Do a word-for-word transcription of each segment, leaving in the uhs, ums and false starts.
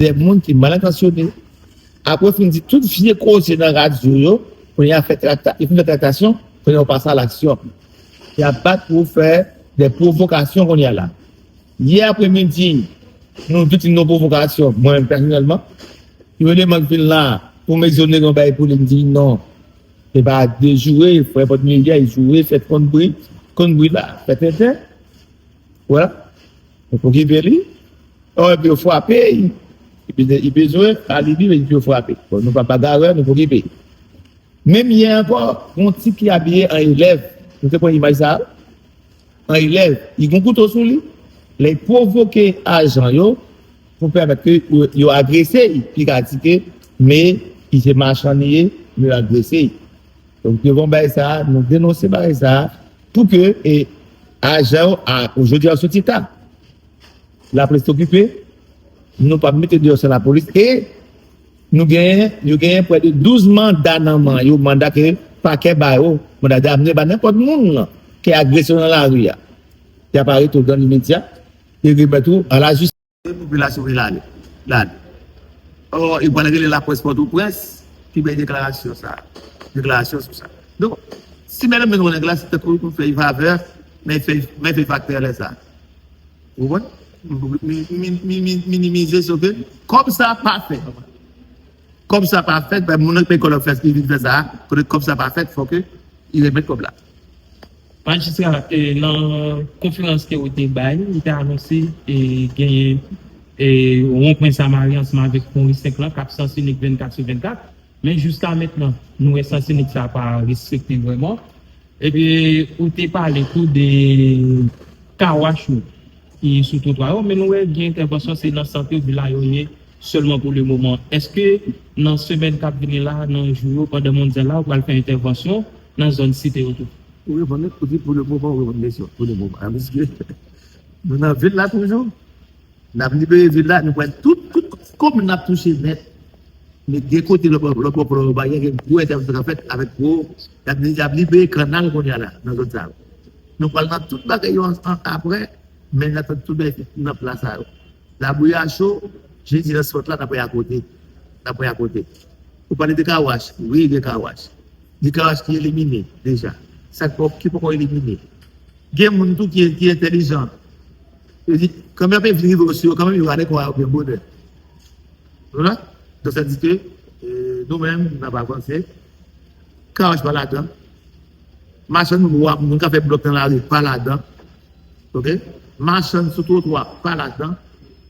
de moun ki mal entansyone. Apre w fin di tout vye koze nan radyo yo, kounye a fè trakta, yo fin fè traktasyon, kounye a w pase a laksyon. Y ap bat pou fè de pwovokasyon kounye a la. Yè apremidi, nou tout nou pwovokasyon, mwen menm pèsonèlman. Yon eleman ki vin la pou m egzonere yon bagay pou li, m di non. E pa dejoure, fè pòt milye, joure, fè konn bri, konn bri la, fè tenten. Wè, nou pokipe li. Ò, epi yo frape, li bezwen, li bezwen, pa li viv, epi yo frape. Bon, nou pa bagarè, nou pokipe. Menm yè ankò, yon tip ki abiye an elèv. Nou te pran imaj sa a? An elèv. Li gen kouto sou li. Lè l pwovoke ajan yo pou pèmèt ke yo, yo agrese l, li ka di ke, men, li se machann li ye, men yo agrese l. Donk, devan bagay sa a, nou denonse bagay sa a, pou ke, e, ajan yo, a, jodi a, soti ta. Lapolis okipe, nou p ap mete deyò san lapolis, e nou genyen, yo genyen prè de douz manda nan men yo, manda ke pakè ba yo, manda damne ba nenpòt moun ki agresyon nan lari a. Y ap arete w dan limedya, e remèt ou a lajistis. Popilasyon vin lale, lale. Ò, yo pral rele laprès Pòtoprens, ki bay deklarasyon sa, deklarasyon sou sa. Donk, si medam yo wè nèg la, se tankou pou fè y favè, men fè, men fè faktè lè sa. Ou konprann? Mi-, mi-, mi-, mi-, minimize, soke kòb sa pa fèt. Kòb sa pa fèt, ben, moun nan peye kòb fès ki vin fè sa, kote kòb sa pa fèt, fòk li remèt kòb la. Majistra, e, nan konferans ke ou te bay, ou te anonse, e, genyen, e, wonpwen Samari ansanm avèk pon Risenk lan k ap Sans Inik vennkat sou vennkat. Men jiska mentnan, nou wè Sans Inik sa pa respekte vrèman. Epi, ou te pale tou de kawach yo ki sou twotwa yo, men nou wè gen entèvansyon, se nan sant vil la yo ye sèlman pou le moman. Èske nan semèn k ap vini la, nan jou yo, pandan mondyal la, ou pral fè entèvansyon nan zòn site yo tou? Ou reponn, ou di pou le moman, ou reponn kesyon, pou le moman. Paske nou nan vil la toujou. N ap libere vil la, nou pran tout, tout komin n ap touche nèt. Men de kote lòt bò, lòt bò, lòt bò, gen gwo entèvansyon k ap fèt avèk gwo, y ap, y ap libere kannal kounye a la, nan zòn sa yo. Nou pral nan tout bagay yo an, an, apre, men n ap tann tout bagay ki nan plas sa yo. Labri a cho, jedi nan sòt la, n ap wè akote. N ap wè akote. Ou pale de kawach, wi, gen kawach. Gen kawach ki elimine deja. Sa k pò-, ki poko elimine. Gen moun tou ki, ki entèlijan. Yo di, kanmenm y ap vin rive sou yo, kanmenm yo rale kò a yo byen bonè. Voilà. Donk, sa di ke, e, nou menm, n ap avanse. Kawach pa ladan. Machann bwa, moun k ap fè blòk nan lari, pa ladan. Oke? Machann sou twotwa, pa ladan.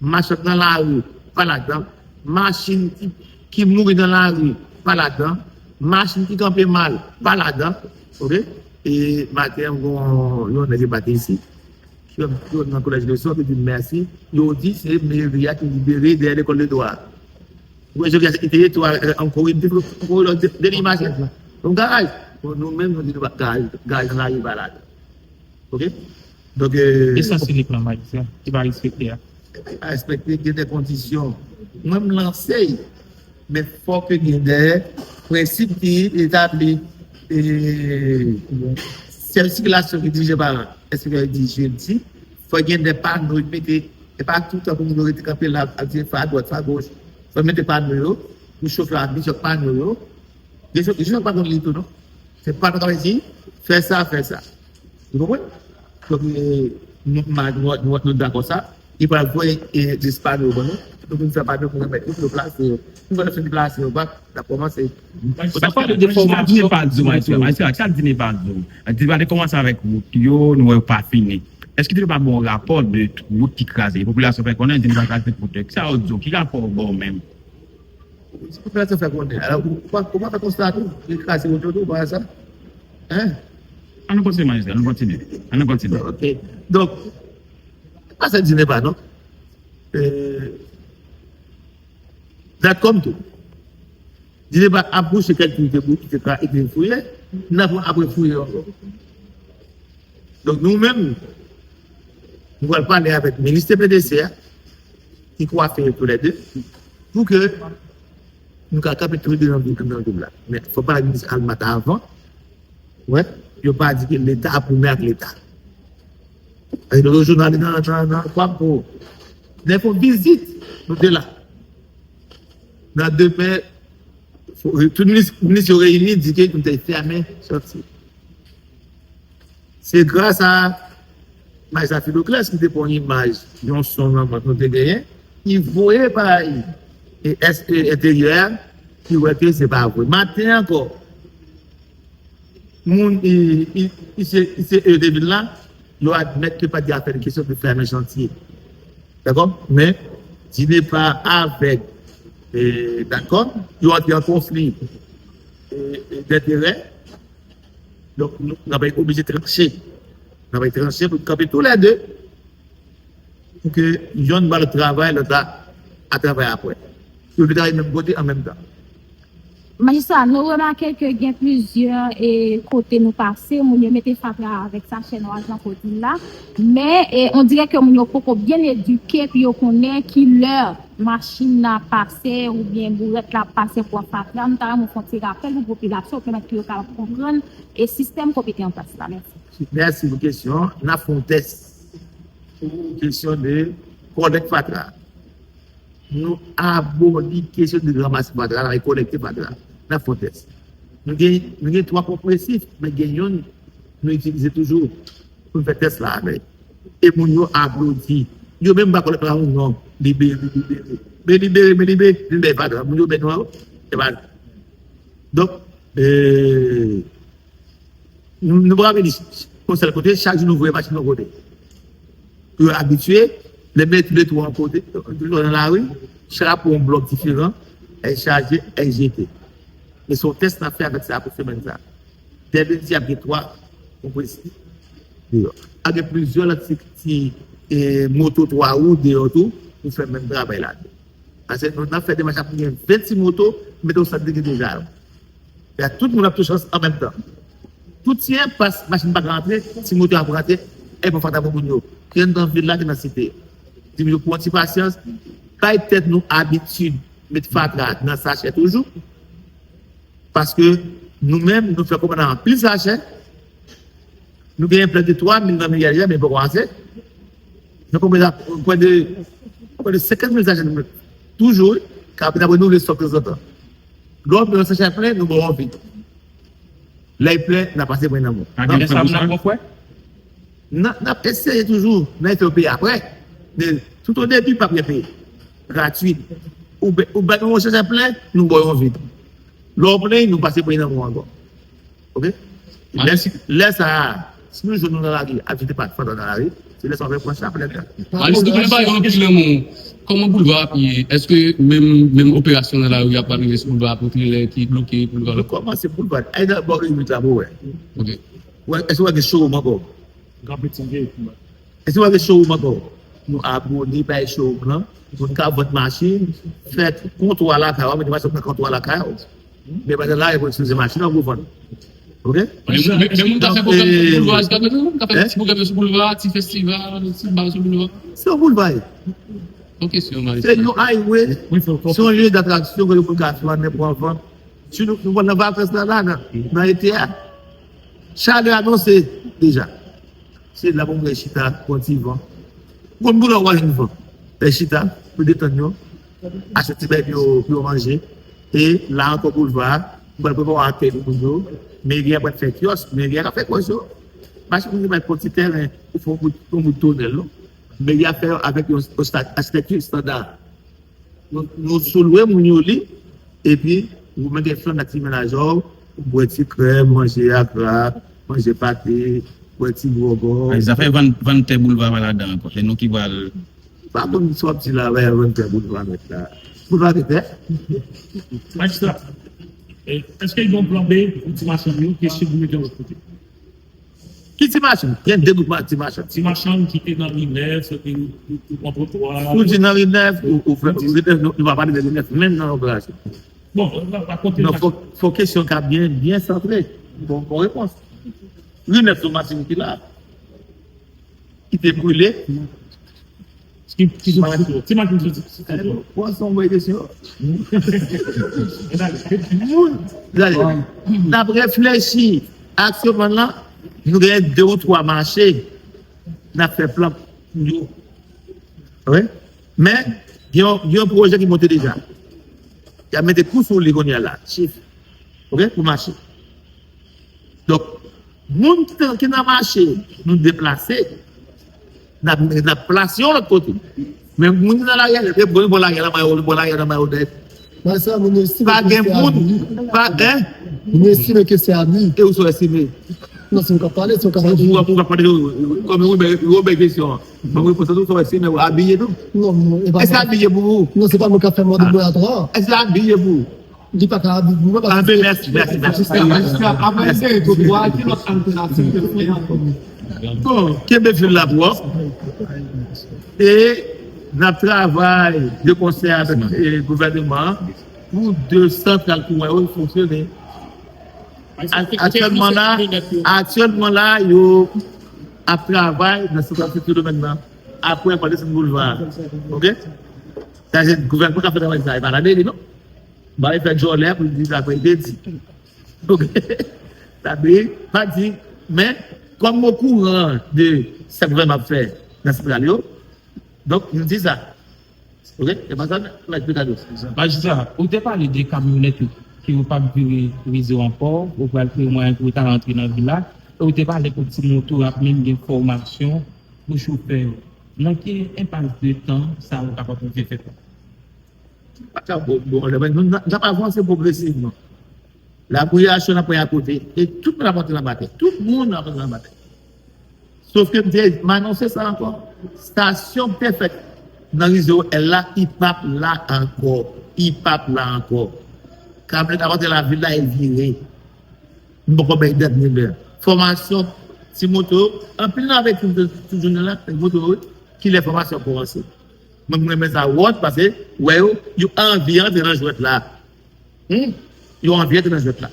Machann nan lari, pa ladan. Machin ki, ki mouri nan lari, pa ladan. Machin ki kanpe mal, pa ladan. Oke? E maten an, gon yon nèg ki pati isi. Ki yon, ki yon nan kolèj de sòt, li di mèsi. Yo di se meri a ki libere dèyè lekòl de dwa. Ou wè, Jokyas, li te ye tou, an kouri, li te kouri lòt de, de li machin. Yon garaj. Bon, nou menm, nou di nou pa garaj, garaj nan lari pa ladan. Oke? Donk, e, e Sans Inik lan, majistra, ki pa respekte a? Ki pa respekte, gen de kondisyon. Mwen, m lanse l, men fòk gen de prensip ki etabli. E, sèl sikilasyon ki dirije pa enspektè di jedi, fòk gen de pano ki mete, e pa toutan pou moun yo rete kanpe la, ap di fè adwat, fè agoch. Fòk mete pano yo, pou chofè a, misye pano yo, Gen chofè, gen chofè pa konn li tou, non. Se pa nou ka di, fè sa, fè sa. Ou konprann? Donk, e, nou, ma, nou, nou, nou dakò sa. Li pral voye, e, dis pano ban nou. Nou vin fè pano pou remèt yo, pou yo plase yo. Nou fè fin plase yo, bak, n ap kòmanse. Sa pale de fòmasyon. Sa Dine pa di, majistra, majistra, sa Dine pa di. Dine pa di kòmanse avèk wout yo, nou wè yo pa fini. Èske Dine pa bon rapò de wout ki kraze? Popilasyon fè konnen Dine pa kraze wout yo. Sa yo di, ki rapò ou ba w menm? Popilasyon fè konnen. Alò, ou, ou pa, ou pa fè konsta tou, li kraze wout yo tou, pa sa? Hein? An nou kontinye, majistra, an nou kontinye. An nou kontinye. Ok. Donk, pa sa Dine pa, non. Euh, Datcom tou. Dine pa ap bouche kèk ki te bou-, ki te ka, ki te fouye, n ap apre fouye ankò. Donk, nou menm, nou pral pale avèk minis T P D C a, ki kwafe yo toulède, pou ke nou ka kanpe toulède nan vil, nan vil la. Men, fò pale ak minis Almathe avan. Wè, yo pa di ke Leta ap goumen ak Leta. Paske lòt jou, nou ale nan, nan, nan Kwampo. Lè fè vizit, nou te la. Nan demen, tout minis, minis yo reyini, di ke nou te fèmen chantye. Se gras a majistra Filoclès ki te pran yon imaj, yon son nan mont nou te genyen, ki voye bay e, S E enteryè a, ki wè ke se pa vre. Maten ankò, moun, i, i, i se, i se e de vil la, yo admèt ke pa t gen afè de kesyon de fèmen chantye. Dakò? Men, di ne pa avèk, e, dakò, yo antre an konfli, e, e, denterè. Donk, nou, n ap oblije tranche. N ap tranche pou n kanpe toulède pou ke yonn ba lòt travay, lòt la a travay apre. Yo vle travay menm kote an menm tan. Majistra, nou remake ke gen plizyè e, kote nou pase, moun yo mete fatra avèk sachè nwa jan Claudine la. Men, e, on dirè ke moun yo poko byen edike pou yo konnen ki lè machin nan ap pase oubyen bourèt la ap pase pou an fatra. Nou ta renmen fè yon ti rapèl pou popilasyon, pèmèt ke yo kapab konprann e sistèm ke w mete an plas la. Mèsi. Mèsi pou kesyon an. N ap fè yon tès pou kesyon de kòlèk fatra. Nou aboli kesyon de ranmase fatra la e kolekte fatra. N ap fè yon tès. Nou gen, nou gen twa konpresif, men gen youn nou itilize toujou pou n fè tès la avèk. E moun yo aplodi. Yo menm pa kolèk la yon non. Libere, libere. Men libere, men libere. Vin bay fatra. Moun yo bèt nwa yo. E pa. Donk, e, Nou, nou pa ka vini yon sèl kote, chak jou nou voye machin yon kote. Pou yo abitye, lè mete le twa yon kote, nan lari, chak ap pran yon blòk diferan, èl chaje, èl jete. Men se yon tès n ap fè avèk sa pou semèn sa. Dè lendi, ap gen twa konpresif deyò. Ap gen plizyè lòt ti, ti e, moto twa wou deyò tou, pou fè menm travay la. Paske nou, n ap fè demach la pou gen ven ti moto, mete yon sant de gide deja yo. Fè tout moun ap touche an menm tan. Tout ti enpas, machin pa ka rantre, ti moto ap rantre, e pou fatra pou moun yo. Ki anndan vil la, ki nan site. Di moun yo pou yon ti pasyans, bay tèt nou abitid met fatra nan sachè toujou. Paske nou menm, nou fè kòmann anpil sachè, nou genyen plis de twa mil nan milyè deja, men poko ase. Nou kòmanse ap pran de, pran de senkant mil sachè nou menm. Toujou, wi, k ap renouvle stòk tanzantan. Lè w pran yon sachè plen, nou ba w yon vid. Lè l plen, n ap pase pran nan men w. Donk, Lè sa moun ap bon fwè? N ap, n ap eseye toujou, n ap fè yo peye apre. Men, tout o debi, p ap gen peye. Gratui. Ou, ou ba nou yon sachè plen, nou ba w yon vid. Lè w plen, nou pase pran nan men w ankò. Oke? Lè, lè sa a, si nou jwenn nou nan lari, ap jete fatra nan lari, se lè sa a w fè pran chaplèt la. Malis, nou konnen pa gen anpil nan men w. Kòman boulva ap ye? Èske menm, menm operasyon nan lari a pral rive sou boulva a pou trilè ki bloke boulva la? Nou kòmanse boulva. Al nan bò limit la pou w wè. Ok. Wè, èske w wè gen showroom ankò? Gran Petyonvye. Èske w wè gen showroom ankò? Nou abone bay showroom lan. Moun ka vann machin, fè kontwa lakay w, mete machin nan kontwa lakay w. Men pa nan lari pou ekspoze machin nan pou vann. Ok? Men moun ka fè pwogram sou boulva jiskaprezan? Moun ka fè ti pwogram sou boulva, ti festival, ti bal sou boulva? Se yon boulva ye. Ok, se yon mari. Se yon highway, se yon lye datraksyon ke yo pou ka fè nan pran van. Si nou, nou nan vakans la, la, nan, nan ete a, chalè anonse deja. Se la pou mwen chita, pran ti van. Konn boulè w pa jwenn van. Fè chita, pou detann yo, achte ti bagay pou yo, pou yo manje. E la ankò boulva, nou pral prepare yon akèy pou moun yo. Meri a pral fè kyòs, meri a ka fè kyòs yo. Mache moun yo bay pran ti tèren pou fè yon bout, yon bout tonèl, non. Meri a fè avèk yon, yon sta-, achitèkti estanda. Nou, nou sou lwe moun yo li, epi ou mete flann ak ti mennaj ou, ou bwè ti krèm, manje akra, manje pate, bwè ti gwògò. Ay, zafè vann, vann tè boulva pa ladan ankò. Se nou ki pral. Pa konn sa w ap di la, bay vann tè boulva mèt la. Boulva gen tè? Majistra, e, èske gen yon plan B pou ti machann yo ki eseye boule de lòt kote? Ki ti machann? Gen de gwoup ti machann. Ti machann ki te nan Ri Nèf, ki te pran twotwa. Ou di nan Ri Nèf, ou, ou fè, ou di, nou, nou pa pale de Ri Nèf, menm nan operasyon. Bon, rakonte. Non, fò, fò kesyon ka byen, byen santre. Bon, bon repons. Ri Nèf, se yon machin ki la, ki te brile. Ti machin soti. Pwason voye kesyon. Moun, n ap reflechi. Aktyèlman la, nou genyen de ou twa mache. N ap fè plan pou yo. Wi. Men, gen yon, gen yon pwojè ki monte deja. Y ap mete kou sou li kounye a la, chif. Oke? Pou mache. Donk, moun ki te- ki nan mache, nou deplase, n ap n ap plase yon lòt kote. Men moun ki nan lari a, e bon, bon lari a nan mayo, bon lari a nan mayo nèt. Mwen sa, moun yo estime Pa ke gen se moun, abi. pa, en? Moun yo estime ke se abi. E ou sou estime? Non, se mwen k ap pale, se mwen k ap Ou, ou, ou ka pale, ou, ou, kòm ou, ou, ou, ou, kesyon. Mwen, mwen, pou sa, ou sou estime, ou abiye tou. Non, non, e pa Èske mwen. abiye pou ou? Non, se pa mwen k ap fè mòde mwen atò. Èske abiye pou ou? Li pa ka abi pou mwen, paske Ah, ben, mèsi, mèsi, mèsi. Majistra, majistra, avan n sere tout bwa, ki lòt alternativ ke nou genyen ankò? Bon, kenbe fil la pou ou. E n ap travay de konsè avèk, e, gouvènman an pou de santral kouran yo fonksyone. Aktyèlman la, aktyèlman la, yo ap travay nan santral Sent Filomèn nan. Apre, pral desann boulva. Oke? Sa se gouvènman k ap fè travay sa, e pa la meri, non? M pa vle fè djòlè pou l di sa, pou l te di. Oke? Sa vle pa di, men, kòm m okouran de sa gouvènman ap fè nan santral yo, donk, m di sa. Oke? E pa sa, mèt Ricardo. Majistra, ou te pale de kamyonèt yo, ke yo p ap vire Rizo ankò, ou pral kreye mwayen pou yo ta rantre nan vil la, e ou te pale pou ti moto ap menm gen fòmasyon pou chofè yo. Nan ki enpas de tan sa yo kapab rive fèt la? Pa ka bon, bon, lè nou, nou, n ap avanse pwogresivman. Lapriyasyon n ap pran akote, e tout moun ap antre nan batè. Tout moun ap antre nan batè. Sof ke m te, m anonse sa ankò. Stasyon k te fèt nan Rizo L la, li p ap la ankò. Li p ap la ankò. Kamyonèt ap antre lavil la, e vire. M poko bay dat ni lè. Fòmasyon ti moto, anpil nan avèk tout, tout jounen la, moto, wi, kilè fòmasyon ap kòmanse. Mwen, m renmen sa wòch, paske, wè yo, yo anvi antre nan jwèt la. Hmm? Yo anvi antre nan jwèt la.